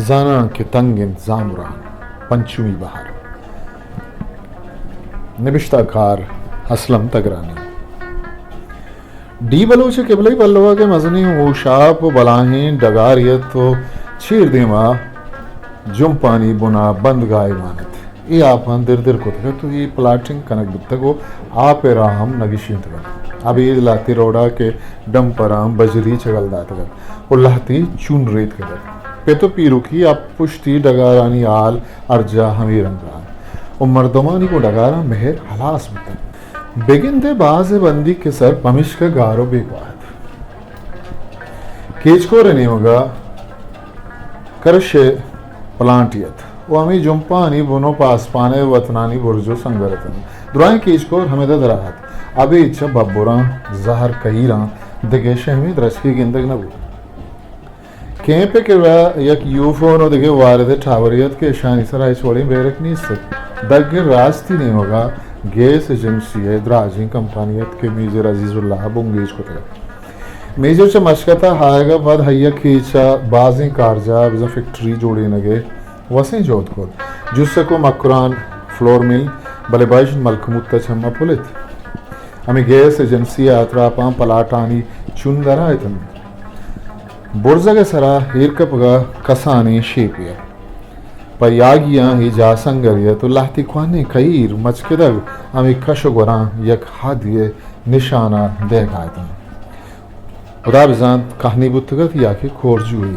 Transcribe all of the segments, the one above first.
زاناں کہ تنگ انت زامران، پنچمی بہر۔ نبشتہ کار اسلم تگرانی۔ ڈی بلوچ ءِ قبلہ ءِ بلوہ ءَ کہ مزنیں ہوشاپ ءُ بلاہیں ڈگارے ات ءُ چیر دیما جمپانی بنا بندگاہے مان ات۔ اے آپاں در در کتگ ات ءُ اے پلاٹنگ کنگ بوتگ ءُ آپ ءِ راہ ہم نہ گیشینتگ ات۔ ابید لہتے روڈ ءَ کہ ڈمپراں بجری چگل داتگ ات ءُ لہتے چون ریتکگ ات۔ پت ءُ پیرکی ءَ پشتی ڈگارانی ہال ہر جاہ ہمے رنگ ءَ ات ءُ مردمانی گوں ڈگاراں مہر ہلاس بوتگ۔ بگندئے باز بندیگ ءِ سر پمیشکا گار ءُ بیگواہ ات۔ کیچکور ءِ نیمگ ءَ کرش ءِ پلانٹے ات ءُ ہمے جمپانی بن ءُ پاسپان ءِ وتنانی برج ءُ سنگر اتنت۔ درائیں کیچکور ہمدا درا ات۔ ابید چہ ببراں، زہر کہیراں دگہ شہمیں درچکے گندگ نہ بوت۔ کیمپ ءِ کرا یک یوفون ءُ دگہ وارد ٹاورے ات کہ اشانی سرا ہچ وڑیں بیرک نیست ات۔ دگ ءِ راستی نیمگ ءَ گیس ایجنسی ءِ دراجیں کمپانی ات کہ میجر عزیز اللہ ءَ بنگیج کتگ ات۔ میجر چہ مشکت ءَ آیگ ءَ پد آئی ءَ کیچ ءَ بازیں کارجاہ بزاں فیکٹری جوڑینگ ءِ وسیں جہد کت۔ جسک ءُ مکران فلور مل، بلے بژن ملکموت ءَ چم ءَ پل ات۔ ہمے گیس ایجنسی ءِ اطرافاں پلاٹانی چون درا اتنت۔ برزگ ءِ سرا ایر کپگ ءَ کسانیں شیپے ات۔ پہ یاگیاں اے جاہ سنگرے ات ءُ لہتے کوہنیں کہیر مچکدگ ہمے کش ءُ گوراں یک حدے ءِ نشان ءَ دئیگ ءَ اتنت۔ ہدا بزانت کہنے بوتگ ات یا کہ کورجوئی،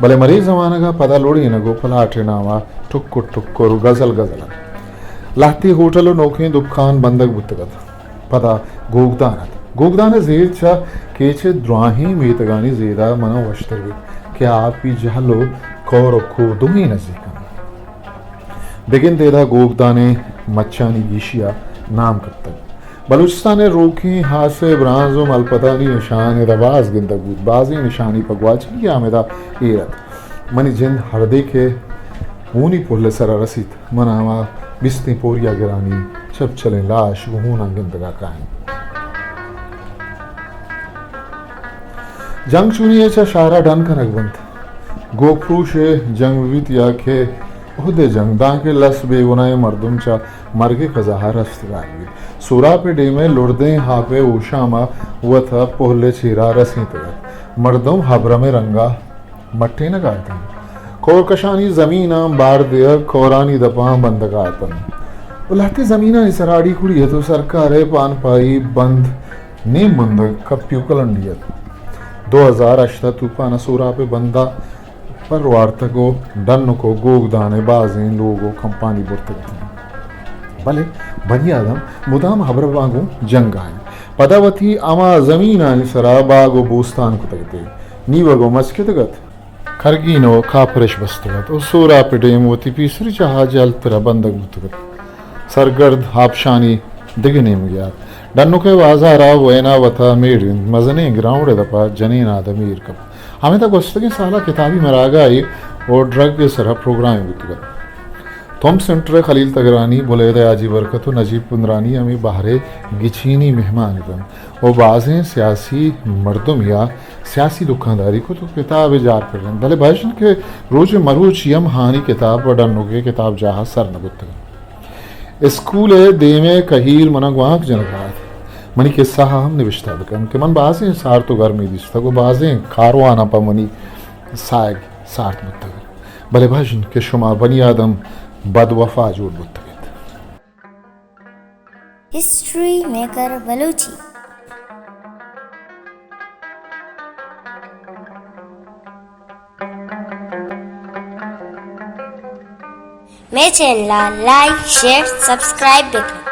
بلے مرے زمانگ ءَ پدا لوڑینگ ءُ پلاٹ ءِ نام ءَ ٹکر ٹکر ءُ گزل گزل ات۔ لہتے ہوٹل ءُ نوکیں دکان بندگ بوتگ ات۔ پدا گوگدان ات۔ گوگدان ءِ زید چہ کیچ ءِ دراہیں میتگانی زید ءَ من ءَ وشتر بیت کہ آپی جہل ءُ کور ءُ کوہ دوئیں نزیک انت۔ بگندئے ادا گوگدان ءِ مچانی گیشی ءَ نام کپتگ۔ بلوچستان ءِ روکیں ہاس ءِ برانز ءُ ملپتانی نشان ادا باز گندگ بوت۔ بازیں نشانی پہ گواچنی آمد ءَ ایر ات۔ منی جند ہردے کہ ہونی پل ءِ سرا رسیت، من ءَ ہما بیستیں پوریاگر آنی چپچلیں لاش گوں ہوناں گندگ ءَ کاینت۔ جنگ چونی ءَ چہ شہر ءَ ڈن کنگ بنت۔ گوک پروش ءِ جنگ بہ بیت یا کہ اہد ءِ جنگ، دانکہ لس بے گناہیں مردم چہ مرگ ءِ قضا ءَ رستگار بیت۔ سوراپ ءِ ڈیم ءِ لردیں آپ ءِ ہوشام ءَ وت ءَ پہل ءِ چیرا رسینتگ ات۔ مردم ہبرم ءِ رنگ ءَ مٹینگ ءَ اتنت۔ کورکشانی زمیناں بار دیگ، کورانی دپاں بندگ ءَ اتنت۔ ءُ لہتے زمینانی سرا اڑی کڑی ات ءُ سرکار ءِ پانپائی بند نیم بندگ کپی ءُ کلنڈی ات۔ دو ہزار ہشت ءَ توپان ءَ سوراپ ءِ بند ءَ پر وارتگ ءُ ڈنک ءُ گوگدان ءِ بازیں لوگ ءُ کمپانی برتگ اتنت۔ بلے بنی آدم مدام ہبرباں گوں جنگ ءَ انت۔ پدا وتی ہما زمینانی سرا باگ ءُ بوستان کتگ ات۔ نیوگ ءُ مچکتگ ات۔ کرگین ءُ کاپرش بستگ ات ءُ سوراپ ءِ ڈیم وتی پیسری جاہ ءَ جہلتر ءَ بندگ بوتگ ات۔ سرگرد آپشانی دگہ نیمگے ات۔ ڈنک ءِ بازار ءَ وین ءَ وت ءَ میڑینت، مزنیں گراؤنڈ ءِ دپ ءَ جنین آدمی ایر کپت۔ ہمدا گوستگیں سال ءَ کتابی مراگاہے ءُ ڈرگ ءِ سرا پروگرامے بوتگ ات۔ تھمب سینٹر ءِ خلیل تگرانی، بلیدہ حاجی برکت ءُ نجیب پندرانی ہمے بہر ءِ گچینی مہمان اتنت ءُ بازیں سیاسی مردمے ءَ سیاسی دکانداری کت ءُ کتاب ءِ جار پرینت، بلے بژن کہ روچ ءِ مروچی ہم ہانی کتاب پہ ڈنک ءِ کتاب جاہ ءَ سر نہ بوتگ ات۔ اسکول ءِ دیم ءِ کہیر من ءَ گوانک جنگ ءَ ات۔ منی کسہ ءَ ہم نبشتہ بکن کہ من بازیں سارت ءُ گرمی دیستگ ءُ بازیں کارواناں پہ منی ساہگ سارت بوتگ ات۔ بلے بژن کہ شما بنی آدم بد وفا جوڑ بوتگ ات۔ History maker Balochi. مئے چینل ءَ لائک، شیئر، سبسکرائب بکن۔